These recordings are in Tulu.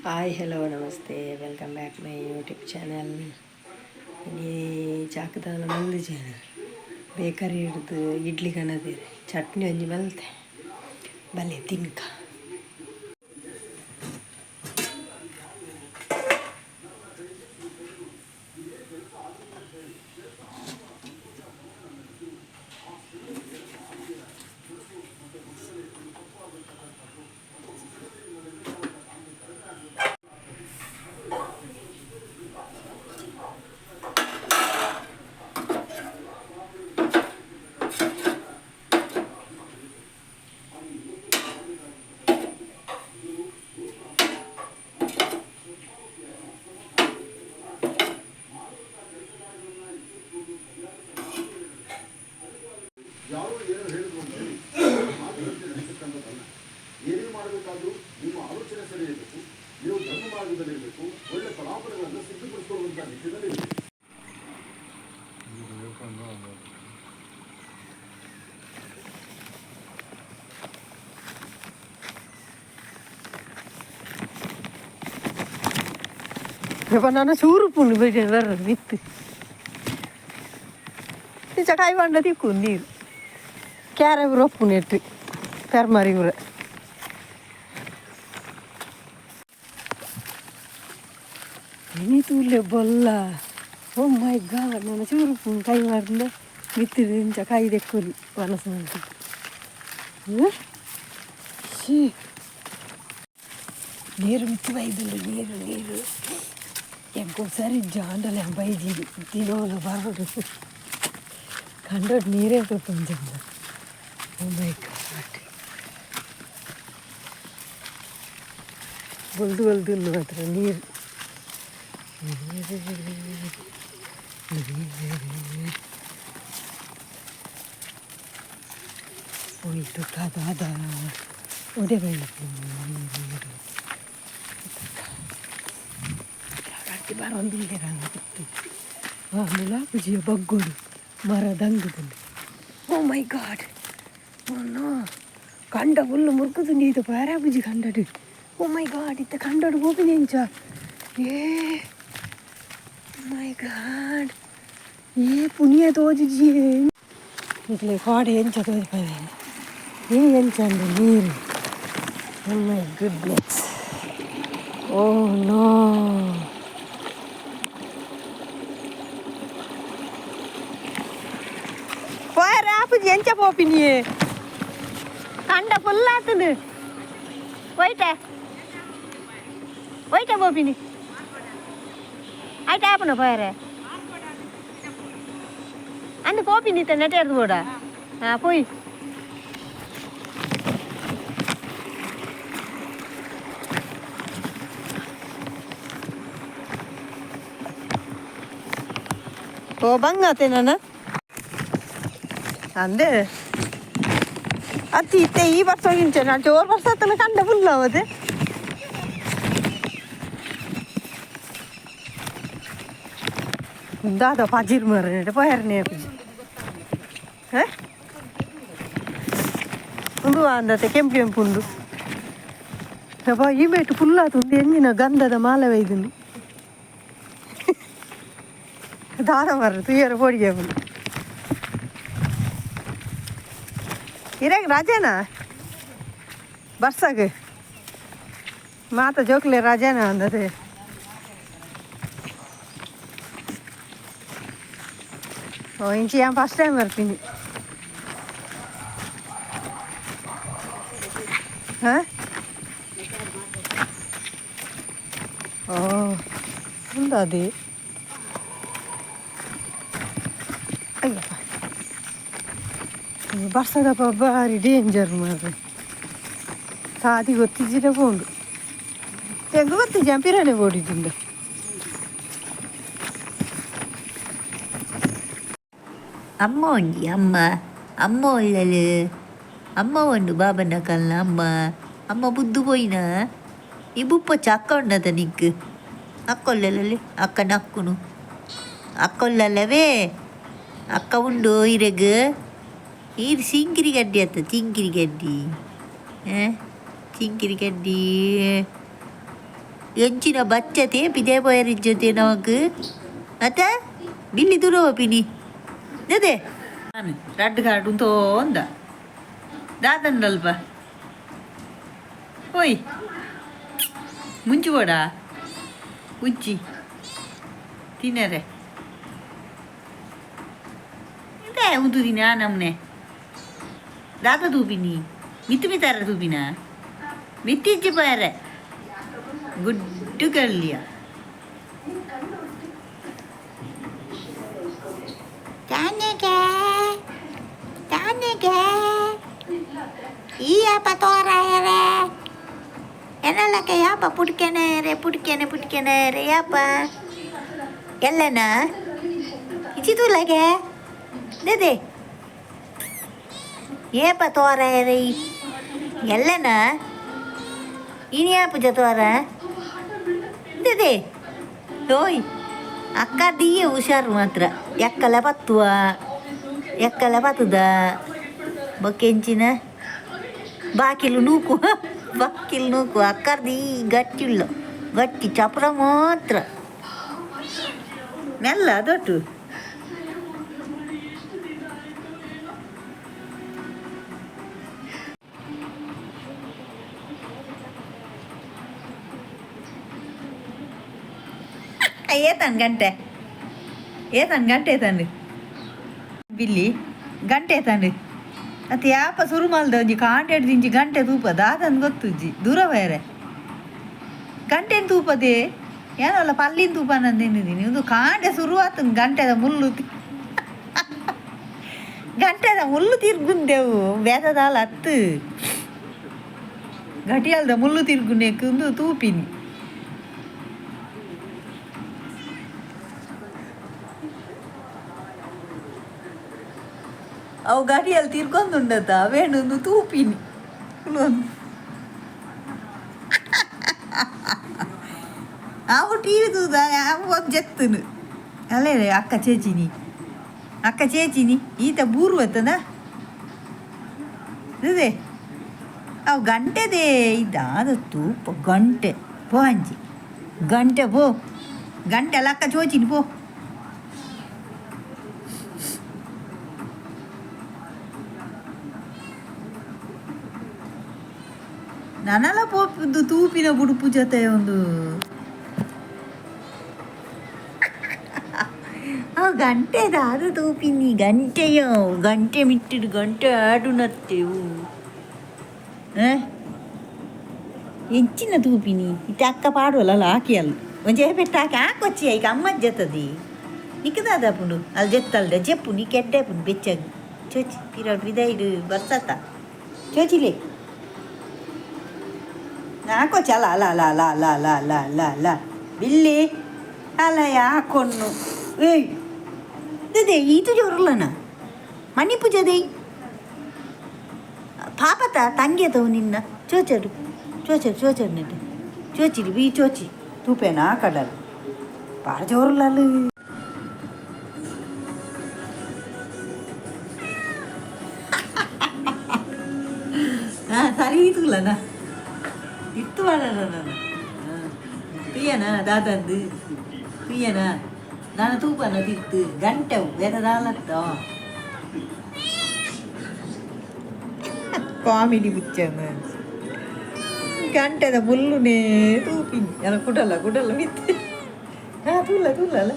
Hi, hello, namaste, welcome back my YouTube channel. ಇನಿ ಚಾಕದಾನ ಮಲ್ದಿಜೆನ್, ಬೇಕರಿ ಹಿಡ್ದು ಇಡ್ಲಿ ಕನದಿರು, ಚಟ್ನಿ ಒಂಜಿ ಮಲ್ತೆ. ಬಲೆ ತಿನ್ಕ. ಯಾರು ಏನು ಹೇಳಿದ್ರು ಅಂತ ಹೇಳಿ ಮಾತಿನಂತೆ ನಡೀತಕ್ಕಂಥದ್ದಲ್ಲ. ಏನೇ ಮಾಡಬೇಕಾದ್ರೂ ನಿಮ್ಮ ಆಲೋಚನೆ ಸರಿ ಇರಬೇಕು, ನೀವು ಧರ್ಮ ಮಾರ್ಗದಲ್ಲಿರಬೇಕು, ಒಳ್ಳೆ ಫಲಾಫಲಗಳನ್ನು ಸಿದ್ಧಪಡಿಸಿಕೊಳ್ಳುವಂಥ ನಿಟ್ಟಿನಲ್ಲಿ ಇರಬೇಕು. ಯಪ್ಪ, ನಾನು ಚೂರು ಪುಂಡು ಬಿಟ್ಟು ಬರ್ರ ಬಿತ್ತು ನಿಜ ಕಾಯಿ ಬಂಡ ತಿಕ್ಕು ನೀರು ಕ್ಯಾರೆ ಒಪ್ಪು ನೆಟ್ಟು ಪೆರ್ಮರಿ ಊರ. ಇನಿ ತೂಲೆ ಬೊಲ್ಲ. ಓ ಮೈ ಗಾಡ್, ನನ್ನ ಚೂರು ಪುಂಡು ಕೈ ಮಾಡಿಂದ ಮಿತ್ತಿರು ಇಂಚ ಕಾಯಿ ದೆಕ್ಕೊಲಿ ವನಸು ಮಂತು. She, ನೀರು ಮಿತ್ತು ಬೈದುಂಡು. ನೀರು ನೀರು ಎಂಕೊಸಾರಿ ಜಾಂಡಲೆ ಬೈಜಿ ದಿನೋಲ ಬರೋಡು ಕಂಡೋಡು ನೀರೇ ಪಂಜಂದ. ಓ ಮೈ ಗಾಡ್, ಬೊಲ್ದು ಬೊಲ್ದು ಮಾತ್ರ ನೀರು ನೀರು. ಹೋಯ್ತು ಕಾದಾದ ಒದೆ ಬೈದು ಬರೊಂದಿಲ್ಲ. ಆ ಮುಲಾಪುಜಿಯ ಬಗ್ಗೋಡು ಮರ ದಂಗುದುಂಡು. ಓ ಮೈ ಗಾಡ್, ಓ ನೋ, ಕಂಡ ಫುಲ್ಲು ಮುರ್ಕುದು ನೀದು ಪರಾಪುಜಿ ಕಂಡಡು. ಓ ಮೈ ಗಾಡ್, ಇತ್ತ ಕಂಡಡು ಪೋಪಿನೆಂಚ? ಏ ಮೈ ಗಾಡ್, ಏ ಪುನಿಯ ತೋಜುಜಿಯೇ. ಇಟ್ಲೆ ಕಾಡೆ ಎಂಚ ತೋಜಿಪದೆ? ಏ, ಎಂಚ ಅಂದು ನೀರು? ಓ my goodness, oh no. ಪೋಯರ ಆಪುಜಿ, ಎಂಚ ಪೋಪಿನಿಯೇ? ಕಂಡ ಫುಲ್ ಆತನು. ಒಯ್ಟೆ ಒಯ್ಟೆ ಪೋಪಿನಿ? ಆಯ್ತು, ಆಪುನ ಪೋಯರೆ ಅಂದು ಪೋಪಿನಿ ನೆಟೇರ್ದು ಬೋಡ. ಹಾಂ, ಪೋಯ್. ಓ ಬಂಗಾತೆ ನಾನು ಅಂದೆ ಅತ್ತಿ ಇತ್ತೆ. ಈ ವರ್ಷ ಇಂಚೆ ನಾನು ಜೋರು ವರ್ಷ ಆತನ ಕಂಡ ಫುಲ್ ಅವದೆ. ದಾದ ಪಜಿರ್ ಮರ ಪೋಯರ್ನೇ ಹೇ. ಉಂದು ಅಂದತೆ ಕೆಂಪು ಕೆಂಪು ಉಂಡು. ಅಬ್ಬಾ, ಈ ಮೇಟು ಫುಲ್ ಆತು. ಉಂದು ಎಂಜಿನ ಗಂಧದ ಮಾಲೆ ಒಯ್ದುಂಡು ದಾದ ಮರ ತುಯ್ಯರ ಪೋಡಿಗೆ ಫುಲ್. ಇರಾಗ ರಜೆನಾ ಬರ್ಸಾಗ? ಮಾತ ಜೋಕ್ಲೆ ರಜೆನಾ ಅಂದದೆ. ಓ, ಇಂಚಿ ಯಾನ್ ಫಸ್ಟ್ ಟೈಮ್ ಬರ್ತೀನಿ. ಹಾಂ, ಓ ಉಂದು ಅದೇ. ಅಯ್ಯಪ್ಪ, ಬರ್ಸದಪ್ಪ, ಬಾರಿ ಡೇಂಜರ್ ಮಾರ್ರೆ. ತಾದಿ ಗೊತ್ತಿಜ್ಜಿಡ ಪೋಂಡು. ಎಂಗ್ ಗೊತ್ತಿಜ್ಜಿ ಪಿರಾನೆ ಬೋಡಿದ್ದಿಂದ. ಅಮ್ಮ ಒಂಜಿ ಅಮ್ಮ ಅಮ್ಮ ಒಳ್ಳಲು ಅಮ್ಮ ಉಂಡು ಬಾಬನ ಕಲ್ನ ಅಮ್ಮ. ಅಮ್ಮ ಬುದ್ದು ಪೋಯಿನ ಈ ಬುಪ್ಪೊಚ್ಚ ಅಕ್ಕ ಉಂಡತ ನಿಕ್ಕ್? ಅಕ್ಕ ಒಲ್ಲಲ್ಲಿ? ಅಕ್ಕ ನಕ್ಕುನು. ಅಕ್ಕ ಒಲ್ಲಲ್ಲವೇ? ಅಕ್ಕ ಉಂಡು ಇರೆಗ್. ಈರ್ ಸಿಂಕಿರಿ ಗಡ್ಡಿ ಅತ್ತ? ಚಿಂಕಿರಿ ಗಡ್ಡಿ, ಚಿಂಕಿರಿ ಗಡ್ಡಿ. ಎಂಚಿನ ಬಚ್ಚತೆ ಪಿದೆ ಪೋಯರಿಜ್ಜತೆ ನಮಕ್ ಅತ್ತ ಬಿಲ್ಲಿ ದೂರ ಹೋಪಿನಿ ಅದೇ ರಡ್ಡು ಕಾರ್ಡ್ ಉಂತೋ ಅಂದ ದಾದನ್ನಲ್ಪ ಓಯ್ ಮುಂಚು ಬೋಡ ಉಜ್ಜಿ ತಿನ್ನರೆ ಇದೆ ಉಂತು ದಿನ ನಮ್ನೆ ದಾದ ತೂಪಿನಿ ಮಿತ್ತು ಮಿತ್ತಾರ ತೂಪಿನ ಮಿತ್ತಿಜ್ಜಿ ಪೋಯರೆ ಗುಡ್ಡು ಗಲ್ಲಿಯ ತಾನೆಗೆ ತಾನೆಗೆ ಈ ಯಾಪ ತೋರಾಯರೆ ಎನ್ನಲಕ್ಕೆ ಯಾಪ ಪುಡ್ಕೆನೆ ರೇ ಪುಡ್ಕೆನೆ ಪುಡ್ಕೆನೆ ರೇ ಯಾಪ ಎಲ್ಲನಾ ಇಚಿ ತೂಲಗೆ ದೇದೆ ಏಪ ತೋರಾಯರೆ ಎಲ್ಲನಾ ಇನಿ ಯಾಪ ಜತೋರ ದೇದೆ ಓಯ್ ಅಕ್ಕ ದಿಯೆ ಹುಷಾರು ಮಾತ್ರ ಎಕ್ಕಲ ಪತ್ತುವ ಎಕ್ಕಲ ಪತ್ತುದ ಬೊಕ್ಕೆಂಚಿನ ಬಾಕಿಲು ನೂಕು ಬಾಕಿಲು ನೂಕು ಅಕ್ಕರ್ದು ಈ ಗಟ್ಟಿಲ್ಲ ಗಟ್ಟಿ ಚಪ್ರ ಮಾತ್ರ ಮೆಲ್ಲ ದೊಡ್ಡು ಏತನ್ ಗಂಟೆ ಏತನ್ ಗಂಟೆ ಏತನ್ ಬಿಲ್ಲಿ ಗಂಟೆ ಏತನ್ ಅತ್ತ ಯಾಪ ಸುರು ಮಲ್ದ ಒಂಜಿ ಕಾಂಟೆಡ್ ದಿಂಜಿ ಗಂಟೆ ತೂಪ ದಾದನ್ ಗೊತ್ತುಜ್ಜಿ ದೂರ ಬೇರೆ ಗಂಟೆನ್ ತೂಪದೆ ಏನಲ್ಲ ಪಲ್ಲಿನ ತೂಪ ನಂದೇನಿದ್ದೀನಿ ಒಂದು ಕಾಂಡೆ ಶುರು ಆತನ್ ಗಂಟೆದ ಮುಳ್ಳು ಗಂಟೆದ ಮುಳ್ಳು ತಿರ್ಗುಂದೆವು ಬೇದದಾಲ ಅತ್ತು ಗಟಿಯಾಲ್ದ ಮುಳ್ಳು ತಿರ್ಗುನೆಕ್ ಒಂದು ತೂಪಿನಿ ಅವು ಗಡಿಯಲ್ಲಿ ತಿರ್ಕೊಂದುಂಡತ ಅವೇಣೊಂದು ತೂಪಿನಿ ಅವು ಟಿವಿ ತೂದ ಅವು ಜೆತ್ತನು ಅಲ್ಲೇ ಅಕ್ಕ ಚೇಚಿನಿ ಅಕ್ಕ ಚೇಚಿನಿ ಈತ ಬೂರ್ವತ್ತದ ಅದೇ ಅವು ಗಂಟೆದೇ ಇದಾದ ತೂಪ ಗಂಟೆ ಪೋ ಅಂಜಿ ಗಂಟೆ ಪೋ ಗಂಟೆ ಅಲ್ಲ ಅಕ್ಕ ಚೋಚಿನಿ ಪೋ ನನಲ ಪೋಪಿದ್ದು ತೂಪಿನ ಬುಡುಪು ಜೊತೆ ಒಂದು ಆ ಗಂಟೆ ದಾದ ತೂಪಿನಿ ಗಂಟೆಯೋ ಗಂಟೆ ಮಿಟ್ಟಿಡು ಗಂಟೆ ಆಡುನತ್ತೆವು ಎಂಚಿನ ತೂಪಿನಿ ಇತ್ತೆ ಅಕ್ಕ ಪಾಡುವಲ್ಲ ಹಾಕಿ ಅಲ್ಲ ಒಂಜೆ ಪೆಟ್ಟ ಹಾಕಿ ಹಾಕೊಚ್ಚಿ ಐಕ ಅಮ್ಮ ಜತ್ತದಿ ನಿಕ್ಕದಾದಪುಂಡು ಅಲ್ಲಿ ಜೆತ್ತಲ್ದ ಜೆಪ್ಪು ನೀ ಕೆಡ್ಡೆ ಪುಂಡು ಬೆಚ್ಚಾಗಿ ಚೋಚಿ ಪಿರಾಡು ಬಿದೈಡು ಬರ್ಸತ್ತ ಚೋಚಿಲೆ ಹಾಕೋಚಿ ಅಲ್ಲ ಅಲ್ಲ ಅಲ್ಲ ಅಲ್ಲ ಅಲ್ಲ ಅಲ್ಲ ಅಲ್ಲ ಅಲ್ಲ ಅಲ್ಲ ಬಿಲ್ಲಿ ಅಲ್ಲ ಯಾಕೊನ್ನು ಏಯ್ ಅದೇ ಈತು ಜೋರುಲ್ಲನ ಮಣಿ ಪೂಜದೆ ಪಾಪತ ತಂಗಿಯದವು ನಿನ್ನ ಚೋಚಡು ಚೋಚಡು ಚೋಚಡು ನೆಟ್ಟು ಚೋಚಿರಿ ಬೀ ಚೋಚಿ ತೂಪೇನಾ ಕಡಲ್ ಬಾಳ ಜೋರುಲ್ಲಲ್ಲ ಹಾಂ ಸರಿ ಇದುಲ್ಲನ ಇತ್ತು ನಾನು ತುಯ್ಯನ ದಾದಂದು ತುಯ್ಯನ ನಾನು ತೂಪನ ತಿತ್ತು ಗಂಟೆ ಬೇರೆ ಕಾಮಿಡಿ ಪಿಕ್ಚರ್ ಗಂಟೆದ ಮುಳ್ಳುನೇ ತೂಪಿನಿ ಅಲ್ಲ ಕುಡಲ್ಲ ಕುಡಲ್ಲ ಮಿತ್ತೆ ಹಾಂ ತೂಲ ತೂಲಲ್ಲ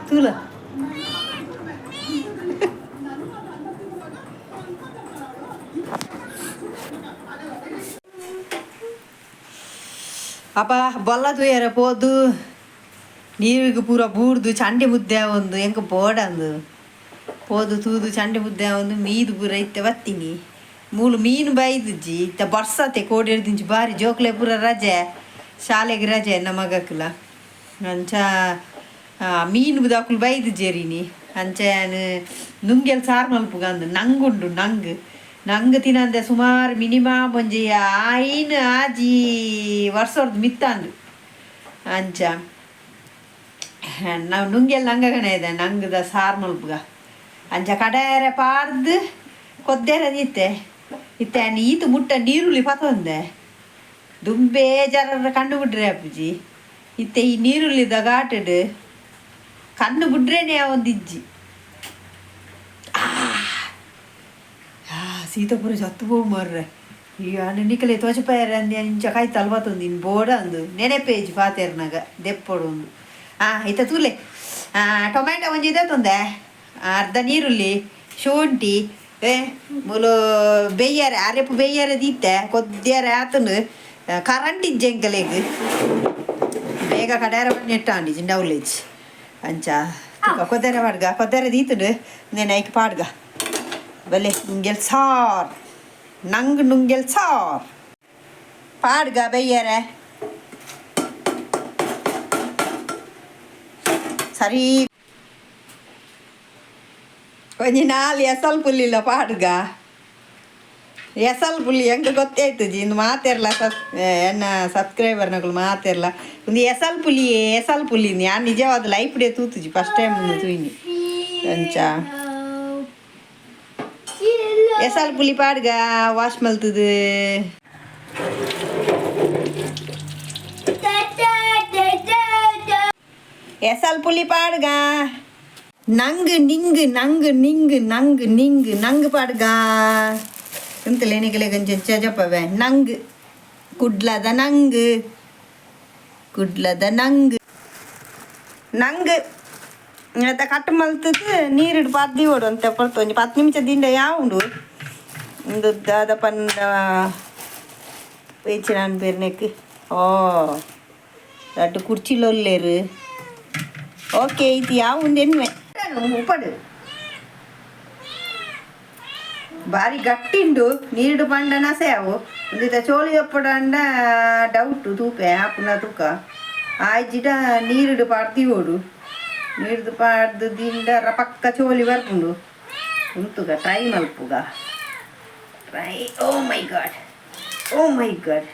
ತೂಲ ಅಪ್ಪ ಬೊಲ್ಲ ತೂಯರ ಪೋದು ನೀರಿಗೆ ಪೂರ ಬೂರ್ದು ಚಂಡಿ ಮುದ್ದೆ ಒಂದು ಎಂಕ ಬೋಡಂದು ಪೋದು ತೂದು ಚಂಡಿ ಮುದ್ದೆ ಒಂದು ಮೀದು ಪೂರ ಇತ್ತೆ ಬತ್ತೀನಿ ಮೂಲು ಮೀನು ಬೈದುಜ್ಜಿ ಇತ್ತ ಬರ್ಸತೆ ಕೋಡಿರ್ದಿಂಚಿ ಬಾರಿ ಜೋಕ್ಲೆ ಪೂರ ರಜೆ ಶಾಲೆಗೆ ರಜೆ ನಮ್ಮ ಮಗಕ್ಲ ಅಂಚ ಮೀನು ದಾಕುಲು ಬೈದು ಜೇರಿನಿ ಅಂಚ ನುಂಗೆಲ್ ಸಾರು ಮಲ್ಪುಗಂದು ನಂಗುಂಡು ನಂಗ್ ನಂಗ್ ತಿನ್ನಂದೆ ಸುಮಾರು ಮಿನಿಮಮ್ ಒಂಜಿ ಐನು ಆಜಿ ವರ್ಷರ್ದು ಮಿತ್ತಂದು ಅಂಚ. ನಾವು ನುಂಗೆಲ್ ನಂಗಗಣ ಇದೆ ನಂಗದ ಸಾರು ಮಲ್ಪುಗ ಅಂಚ ಕಡೇರೆ ಪಾಡ್ದು ಕೊದ್ದೇರ ಇತ್ತೆ ಇತ್ತೆ ಈತು ಮುಟ್ಟ ನೀರುಳ್ಳಿ ಪತೊಂದೆ ದುಂಬೇ ಜರ ಕಣ್ಣು ಬಿಡ್ರೆ ಅಪ್ಪುಜಿ ಇತ್ತೆ ಈ ನೀರುಳ್ಳಿದ ಘಾಟಡು ಕಣ್ಣು ಬಿಡ್ರೇನೆ ಒಂದು ಇಜ್ಜಿ. ಸೀತಾಪುರ ಸತ್ತು ಪೋ ಮಾರ್ರೆ ಈ ಅಣ್ಣ ನಿಕಲೆ ತೋಚಪಾಯರ ಅಂದೆ ಇಂಚ ಕಾಯಿ ತಲ್ಬತ್ತೊಂದು ಇನ್ನು ಬೋಡ ಅಂದು ನೆನೆಪೇಜ್ ಪಾತೇರ್ನಾಗ ದೆಪ್ಪೊಡು ಒಂದು. ಇತ್ತ ತೂಲೆ ಟೊಮ್ಯಾಟೊ ಒಂಜಿ ಇದೆ ತೊಂದೆ ಅರ್ಧ ನೀರುಳ್ಳಿ ಶುಂಠಿ ಮೂಲು ಬೆಯ್ಯಾರೆ ಅರೆಪು ಬೆಯ್ಯಾರೆ ದೀತೆ ಕೊದ್ಯಾರೆ ಆತನು ಕರಂಟ್ ಇಜ್ಜೆ ಎಂಕಲೆಗ್ ಬೇಗ ಕಡಾರ ನೆಟ್ಟಾಂಡಿ ಜಿಂಡೌಲೇಜ್ ಅಂಚ ಕೊದ್ದಾರ ಪಾಡ್ಗ ಕೊದ್ದಾರ ದೀತುಡು ನೇನೆ ಐಕ್ ಪಾಡ್ಗ ಬಲೆ ನುಂಗೆಲ್ ಸಾರ್ ನಂಗ್ ನುಂಗೆಲ್ ಸಾರ್ ಪಾಡ್ಗ ಬೆಯ್ಯಾರೆ ಸರಿ ಒಂಜಿ ನಾಲ್ ಎಸಲ್ ಪುಲ್ಲಿಲ್ಲ ಪಾಡ್ಗ ಎಸಲ್ ಪುಲ್ಲಿ ಎಂಕ ಗೊತ್ತಾಯ್ತು ಜಿ ಇಂದು ಮಾತೆರ್ಲ ಸಬ್ ಎನ್ನ ಸಬ್ಸ್ಕ್ರೈಬರ್ನಗಳು ಮಾತೆರ್ಲ ಒಂದು ಎಸಲ್ ಪುಲಿ ಎಸಲ್ ಪುಲಿ ಯಾನ್ ನಿಜವಾದ ಲೈಫ್ ಡೇ ತೂತುಜಿ ಫಸ್ಟ್ ಟೈಮ್ ಒಂದು ತೂಯಿನಿ ಅಂಚ ಎಸಲ್ ಪುಲಿ ಪಾಡ್ಗ ವಾಶ್ ಮಲ್ತದು. ಎಸಲ್ ಪುಲಿ ಪಾಡ್ಗ ನಂಗ್ ನಿಂಗ್ ನಂಗ್ ನಿಂಗ್ ನಂಗ್ ನಿಂಗ್ ನಂಗ್ ಪಾಡ್ಗ ಎಂತಲೇ ನಿಕಲೆ ಕೊಂಚ ಚಜಪವೆ ನಂಗ್ ಕುಡ್ಲದ ನಂಗ್ ಕುಡ್ಲದ ನಂಗ್ ನಂಗ್ ಅತ್ತ ಕಟ್ ಮಲ್ತದ್ದು ನೀರಿಡು ಪದ್ದಿ ಓಡು ಅಂತ ಪೊರ್ತು ಒಂಜಿ 10 ನಿಮಿಷ ದಿಂಡ ಯಾವುಂಡು ಇಂದು ದಾದ ಪಂಡ ಬೇಚಿನಾನ್ ಪೇರ್ನೆಕ್ ಓ ರಡ್ಡು ಕುರ್ಚಿಲೊಲ್ಲೇರು. ಓಕೆ ಇದು ಯಾವುಂದು ಎನ್ವೆ ಉಪ್ಪಡು ಬಾರಿ ಗಟ್ಟಿಂಡು ನೀರುಡು ಪಂಡನ ಸೇವು ಒಂದಿತ ಚೋಳಿ ಒಪ್ಪಡಂಡ ಡೌಟು ತೂಪೆ ಆಪುನ ತೂಕ ಆಯ್ಜಿಡ ನೀರುಡು ಪಾಡ್ದಿ ಓಡು ನೀರ್ದು ಪಾಡ್ದು ದಿಂಡ ರಪಕ್ಕ ಚೋಲಿ ಬರ್ಪುಂಡು ಉಂತುಗ try ಮಲ್ಪುಗ try. Oh my God oh my God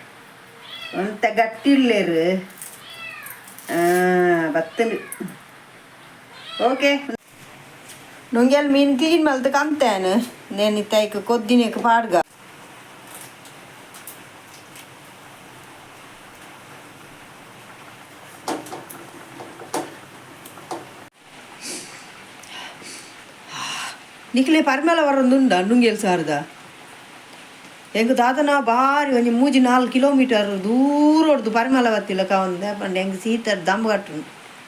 ಒಂತ ಗಟ್ಟಿಲ್ಲೇರು ಬತ್ತಂಡು. ಓಕೆ ನುಂಗೆಲ್ ಮೀನು ಕ್ಲೀನ್ ಮಲ್ತು ಕಂತೇನು ನೇನು ಇತ್ತೈಕ್ ಕೊದ್ದಿನೇಕ್ ಪಾಡ್ಗ. ನಿಕ್ಲೆ ಪರಿಮಳ ಬರೋದುಂಡ ನುಂಗೆಲ್ ಸಾರ್ದ ಎಂಕ್ ದಾದನ ಬಾರಿ ಒಂಜಿ 3-4 ಕಿಲೋಮೀಟರ್ ದೂರ ಹೊಡ್ದು ಪರಿಮಳ ಬತ್ತಿಲ್ಲ ಕಾವಂದೆ ಪಂಡ ಎಂಕ್ ಸೀತ ದಮ್ ಕಟ್ಟುಂಡು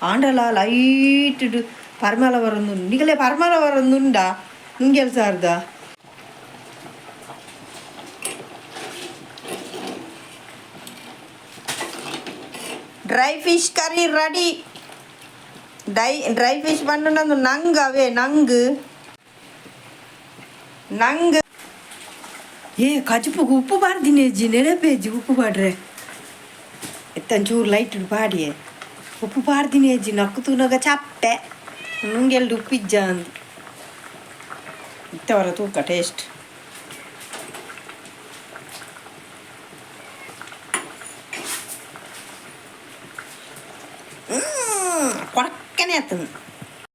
ಆಂಡಲ ಲೈಟ್ ಪರಿಮಳ ಬರೋದುಂಡು ನಿಕಲೆ ಪರಿಮಳ ಬರೋದುಂಡ ನುಂಗೆಲ್ ಸಾರ್ದ. Dry fish curry ready. Dry fish ಪಂಡ ನಂಗ್ ಅವೇ ನಂಗ್ ನಂಗ್. ಏ ಕಜಿಪುಗು ಉಪ್ಪು ಪಾಡ್ದಿನಿ ಅಜ್ಜಿ ನೆನಪೇಜ್ಜಿ ಉಪ್ಪು ಪಾಡ್ರೆ ಎತ್ತಂಚೂರು ಲೈಟ್ ಪಾಡಿಯೆ ಉಪ್ಪು ಪಾಡ್ದಿನಿ ಅಜ್ಜಿ ನಕ್ಕು ತೂನಗ ಚಪ್ಪೆ ನುಂಗೆಲ್ಡು ಉಪ್ಪಿಜ್ಜ ಅಂದು ಇತ್ತವರ ತೂಕ ಟೇಸ್ಟ್. ಕೊಡಕ್ಕನೆ ಆತನು.